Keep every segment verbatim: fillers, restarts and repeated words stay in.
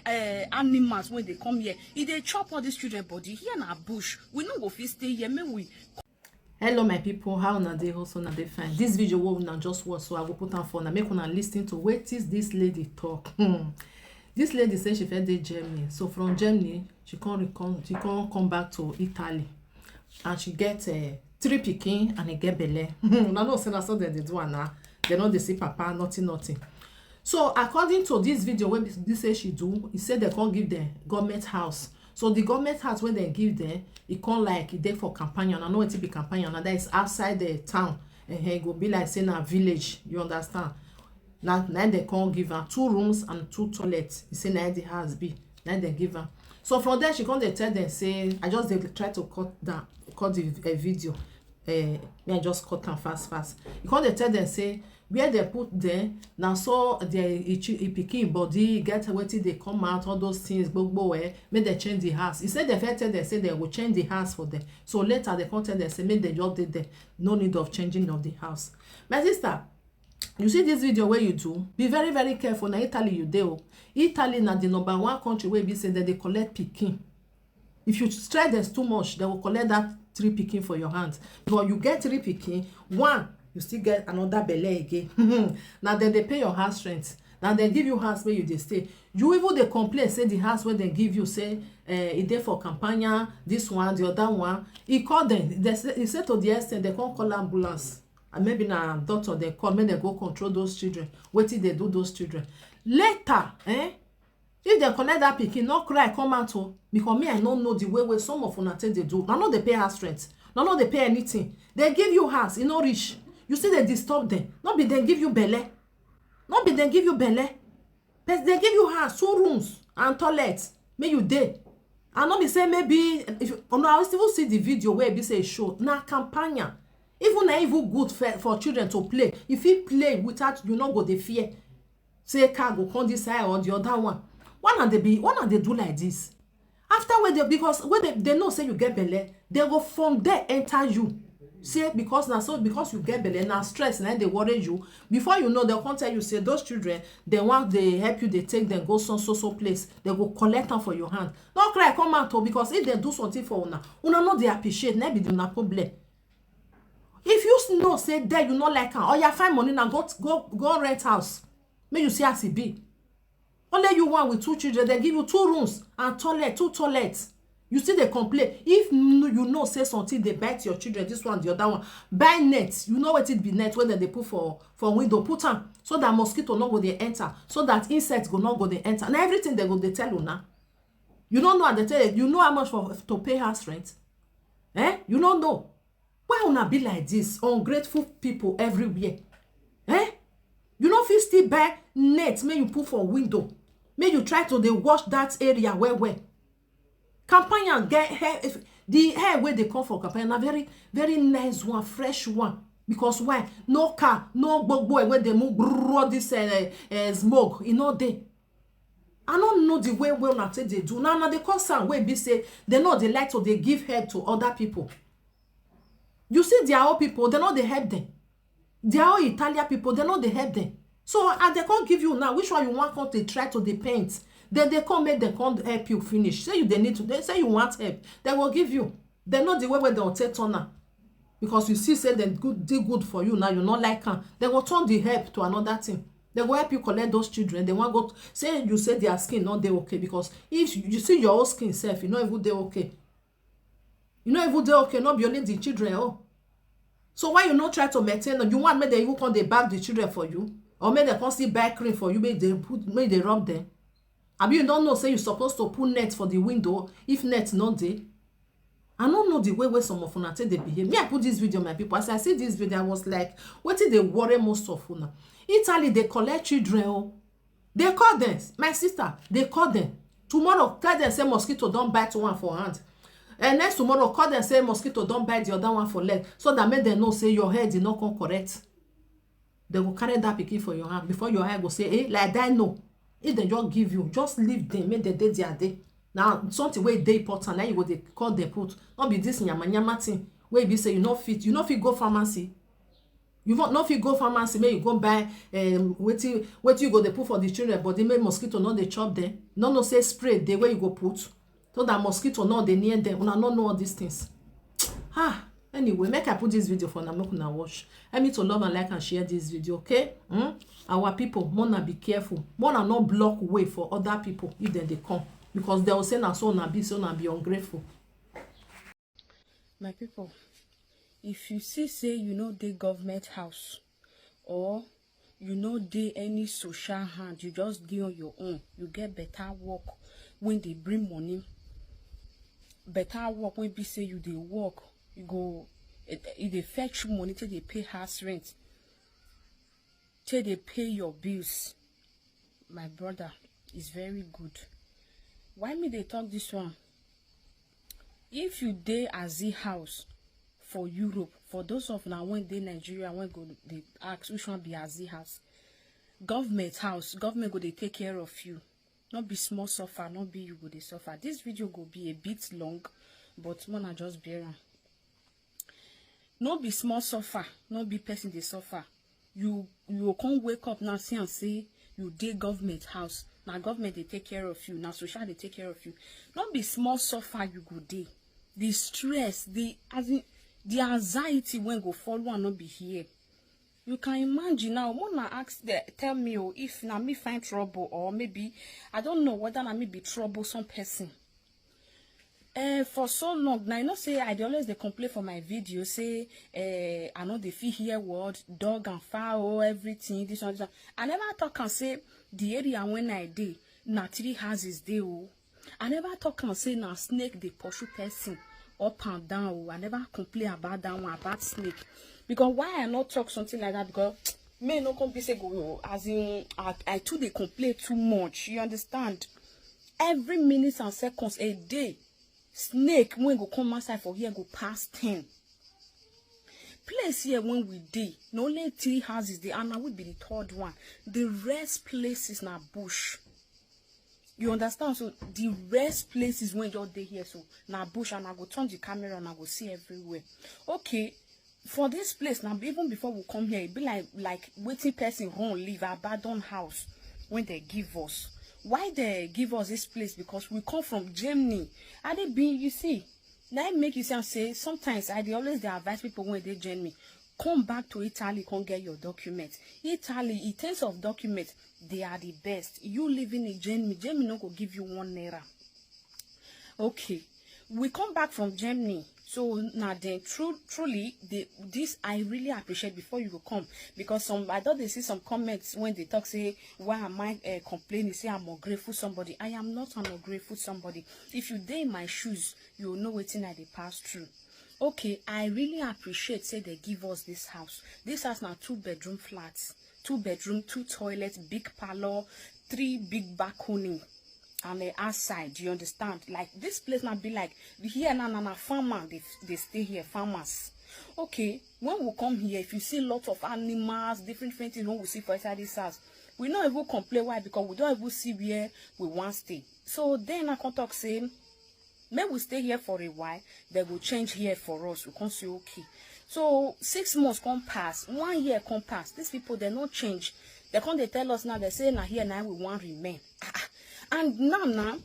uh, animals when they come here. If they chop all these children body, here na bush. We no go fit stay here. May we Hello my people, how una dey? Hope una dey fine. This video wey una just watch, so I go put am for una, make una listen to wetin this lady talk. Hmm. This lady say she first dey Germany, so from Germany she come recon- she come come back to Italy, and she get uh, three pikin and e get belle. Una know say na so dem dey do am na. Dem no dey see papa, nothing nothing. So according to this video wey be be say she do, e say dem come give dem government house. So the government house wey dem give dem, e come like e dey for Campania. Una know wetin be Campania na? That is outside the town. Ehen, e go be like say na village, you understand? Na na im dem come give am two rooms and two toilets. E say na im the house be, na im dem give am. So from there she come dey tell dem say, I just dey try to cut down, cut the uh, video. Uh, me I just cut am fast fast. E come dey tell dem say where dem put dem, na so their e chi- e pikin body get wetin dey come out, all those things gbogbo, eh, make dem change the house. E say dem first tell dem say dem go change the house for dem, so later dem come tell dem say make dem just dey there, no need of changing of the house. My sister, you see this video wey you do, be very very careful. Na Italy you dey o. Italy na the number one country wey be say dem dey collect pikin. If you stress them too much, they will collect that three pikin for your hand. But you get three pikin, one, you still get another belle again. Now then they pay your house rent. Now they give you house where you dey stay. You even dey complain say the house where they give you, say uh, e dey for Campania, this one, the other one. He called them. They say, he said to the extent they can't call ambulance. And maybe na doctor they call, make they go control those children. Wetin they do those children? Later, eh? If they collect that pikin, no cry come out o, because me I no know the way wey some of una take dey do. Una no dey pay house rent, una no dey pay anything. They give you house, e no reach. You still dey disturb them. No be dem give you belle, no be dem give you belle. But they give you house, two rooms and toilet, make you dey. And no be say maybe if you, una still see the video wey be say e show na Campania. Even na even good for, for children to play. If you play without, you no go dey fear say car go come this side or the other one. Why not they be? Why not they do like this? After where they, because when they, they know say you get belle, they go from there enter you. Say because na so, because you get belle, na stress na dey worry you. Before you know, they'll come tell you say those children, they want they help you, they take them go so so so place. They go collect them for your hand. No cry come out o, because if they do something for una, una no dey appreciate, na be the una problem. If you s- know say there you no like am, or you find money now, go go go rent house. Make you see as e be. Only you one with two children, they give you two rooms and toilet, two toilets. You still dey complain. If n- you know say something dey bite your children, this one, the other one, buy net. You know what it be net when they put for for window, put am so that mosquito no go dey enter, so that insect go no go dey enter. Na everything they go dey tell una. You no know, and they tell you, you know how much for to pay house rent? Eh? You no know. Why una be like this? Ungrateful people everywhere. Eh? You no fit still buy net make you put for window, make you try to dey wash that area well well. Campania get hair, if the hair wey dey come from Campania na very very nice one, fresh one. Because why? No car, no gbogbo wey dey move brrrr, all this uh, uh, smoke, e no dey. I no know the way wey una take dey do. Now na the cause am wey be say they no dey like to dey give help to other people. You see their own people, they no dey help them. Their own Italian people, they no dey help them. So as they come give you now, which one you want come to try to dey paint? Then they come make them come help you finish. Say you they need to, they say you want help, they will give you. They know the way where they will take turn am. Because you see say dem good dey good for you now, you no like am, dem go turn the help to another thing. Dem go help you collect those children. Dem wan go say you say their skin no dey okay, because if you see your own skin sef, you no even dey okay. You no even dey okay, no be only the children. Oh, so why you no try to maintain am? You want make dem even come dey back the children for you, or make dem come still buy cream for you, make dem put, make dem rub them? Abi you don't know say you supposed to put net for the window if net no dey? I no know the way wey some of una take dey behave. Me, I put this video, my people. As I see this video, I was like, wetin dey worry most of una? Italy dey collect children o. They call them, my sister, they call them. Tomorrow, tell them say mosquito don bite one for hand. And next tomorrow, call them say mosquito don bite the other one for leg, so that make them know say your head is not come correct. They go carry that pikin for your hand before your eye go say, eh, like that, no. If they just give you, just leave them, make dem dey their day. Now, something wey dey important, now you go dey call them put. No be this nyama nyama thing wey be say you no fit, you no fit go pharmacy. You want no fit go pharmacy, make you go buy um, wetin wetin you go dey put for the children body, make mosquito no dey chop them. No know say spray dey where you go put so that mosquito no dey near them. Una no know all these things. Ah, anyway, make I put this video for una, make una watch. Help me to love and like and share this video, okay? Hmm? Our people, mona be careful. Mona no block way for other people if dem dey come, because they will say na so una be, so una be ungrateful. My people, if you see say you no dey government house, or you no dey any social hand, you just dey on your own, you get better work wey dey bring money, better work wey be say you dey work, you go, e e dey fetch you money take dey pay house rent, take dey pay your bills. My brother, is very good. Why me dey talk this one? If you dey Azi house for Europe, for those of una wey dey Nigeria wey go dey ask which one be Azi house, government house, government go dey take care of you. No be small suffer, no be you go dey suffer. This video go be a bit long, but mona just bear am. No be small suffer, no be person dey suffer. You you go come wake up now see am say you dey government house, na government dey take care of you, na social dey take care of you. No be small suffer you go dey. The stress, the, as in, the anxiety wey go follow am no be here. You can imagine now, mona ask the, tell me o, if na me find trouble, or maybe, I don't know whether na me be troublesome person. Eh, for so long now, you know say I dey always dey complain for my video say, eh, I no dey fit hear word, dog and fowl, everything, this one, this one. I never talk am say the area wey I dey na three houses dey o. I never talk am say na snake dey pursue person up and down o. I never complain about that one, about snake. Because why I no talk something like that? Because me no come be say go, as in, I, I too dey complain too much. You understand? Every minute and seconds a day, snake wey go come outside for here go pass ten. Place here wey we dey, na only three houses dey, and na we be the third one. The rest places na bush. You understand? So the rest places wey just dey here so na bush, and I go turn the camera and I go see everywhere. Okay, for this place now, even before we come here, e be like, like wetin person run leave, abandoned house wey dem give us. Why dem give us this place? Because we come from Germany. I dey been, you see, na im make you see am say sometimes I dey always dey advise people wey dey Germany, come back to Italy, come get your document. Italy, in terms of document, they are the best. You living in Germany, Germany no go give you one naira. Okay, we come back from Germany. So now then, true, truly, the, this I really appreciate. Before you go come, because some, I don dey see some comments wey dey talk say, why am I, uh, complaining? Say I'm ungrateful somebody. I am not an ungrateful somebody. If you dey in my shoes, you know wetin I dey pass through. Okay, I really appreciate say dem give us this house. This house na two bedroom flat, two bedroom, two toilet, big parlour, three big balcony, and, eh, outside, you understand? Like, this place na be like, here na, na, na farmer dey, dey stay here, farmers. Okay, when we come here, if you see lot of animals, different, different things wey we see for inside this house, we no even complain. Why? Because we don even see where we wan stay. So then I come talk say, make we stay here for a while, dem go change here for us. We come say, okay. So six months come pass, one year come pass. These people, dem no change. Dem come dey tell us now, dem say na here na we wan remain. Ah, ah. And now, now,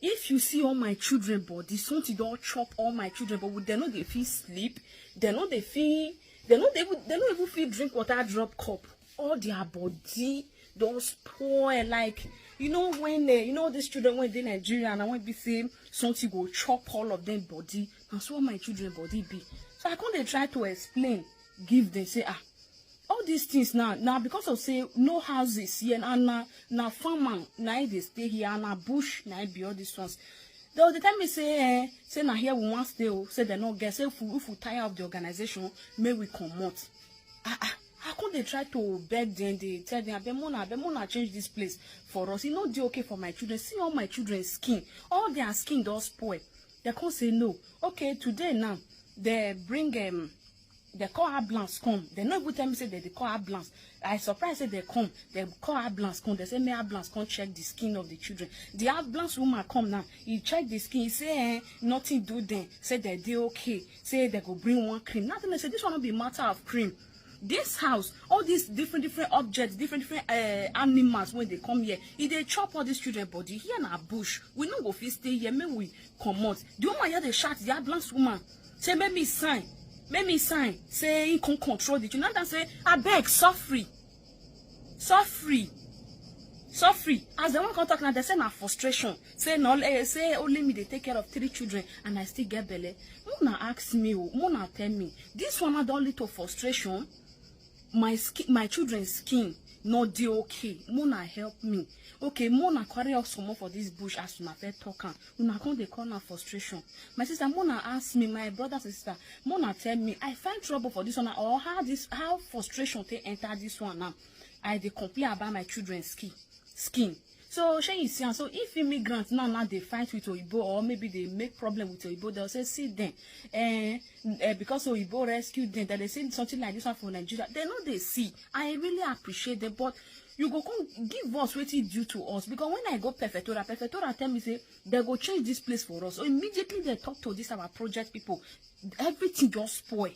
if you see all my children body, something don chop all my children, but dem no dey fit sleep, dem no dey fit, dem no dey even, dem no even fit drink water drop cup. All their body don spoil. Like, you know when, eh, you know these children wey dey Nigeria, na when be say something go chop all of them body. Na so all my children body be. So I come dey try to explain give them say, ah, all these things now, now because of say no houses here, and na, na farmer na im dey stay here, and na bush na im be all these ones. They dey tell me say, eh, say na here we wan stay o, say dem no get, say if we, if we tire of the organization, make we comot. Ah, ah, I come dey try to beg them, dey tell them, abeg, mona, abeg, mona, change this place for us. E no dey okay for my children. See all my children skin, all their skin don spoil. Dem come say no. Okay, today now, dem bring, um, dem call ambulance come. Dem no even tell me say dem dey call ambulance. I surprise say dem come. Dem call ambulance come. Dem say make ambulance come check the skin of the children. The ambulance woman come now. He check the skin. He say, eh, nothing do them. Say dem dey okay. Say dem go bring one cream. Nothing. Dem say this one no be matter of cream. This house, all these different different objects, different different uh, animals, when they come here, e dey chop all these children body. Here na bush, we no go fit stay here, make we comot. The woman here dey shout, the ambulance woman, say make me sign, make me sign, say he come control the children. Now say, abeg, suffer, suffer, suffer. As dem wan come talk now, dem say na frustration, say no, eh, say only me dey take care of three children and I still get belle. Mona ask me o, Mona tell me, this one na don lead to frustration. My skin, my children skin no dey okay. Mona help me. Okay, Mona carry us comot for this bush, as una first talk am. Una come dey call am frustration. My sister, Mona ask me, my brothers and sister, Mona tell me, I find trouble for this one, or how this, how frustration take enter this one now. I dey complain about my children skin, skin. So shey you see am? So if immigrants now now dey fight with oyibo, or maybe dey make problem with oyibo, dem say, see dem, eh, eh, because oyibo rescue dem, dem dey say something like this one for Nigeria. Dem no dey see. I really appreciate them, but you go come give us wetin due to us, because when I go Prefectura, Prefectura tell me say dem go change this place for us. So immediately dem talk to this our project people, everything just spoil.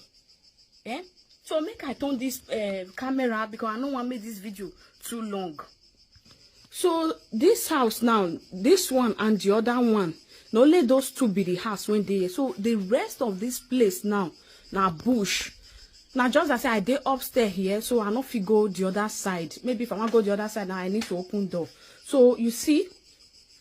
Eh? So make I turn this uh, camera, because I no wan make this video too long. So this house now, this one and the other one, na only those two be the house wey dey here. So the rest of this place now na bush. Na just as I say I dey upstairs here, so I no fit go the other side. Maybe if I wan go the other side now, I need to open door. So you see,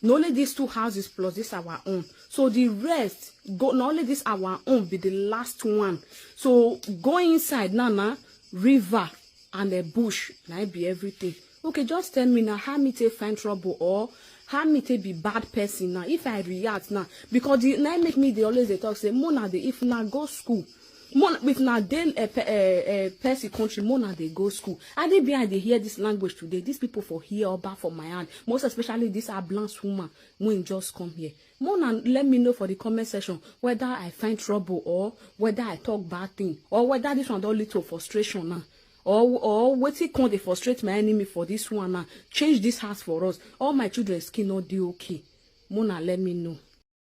na only these two houses plus this our own. So the rest go, na only this our own be the last one. So go inside now, na river and a bush, na it be everything. Okay, just tell me now, how me take find trouble, or how me take be bad person now if I react now? Because the, na it make me dey always dey talk say, Mona dey, if na go school, Mona, if na dey uh, pe, uh, uh, person country, Mona dey go school. I dey behind dey hear this language today. These people for hear Oba for my hand, most especially this ambulance woman wey just come here. Mona, let me know for the comment section whether I find trouble, or whether I talk bad thing, or whether this one don lead to frustration now, or or wetin come dey frustrate my enemy for this one now. Change this house for us. All my children skin no dey okay. Mona, let me know.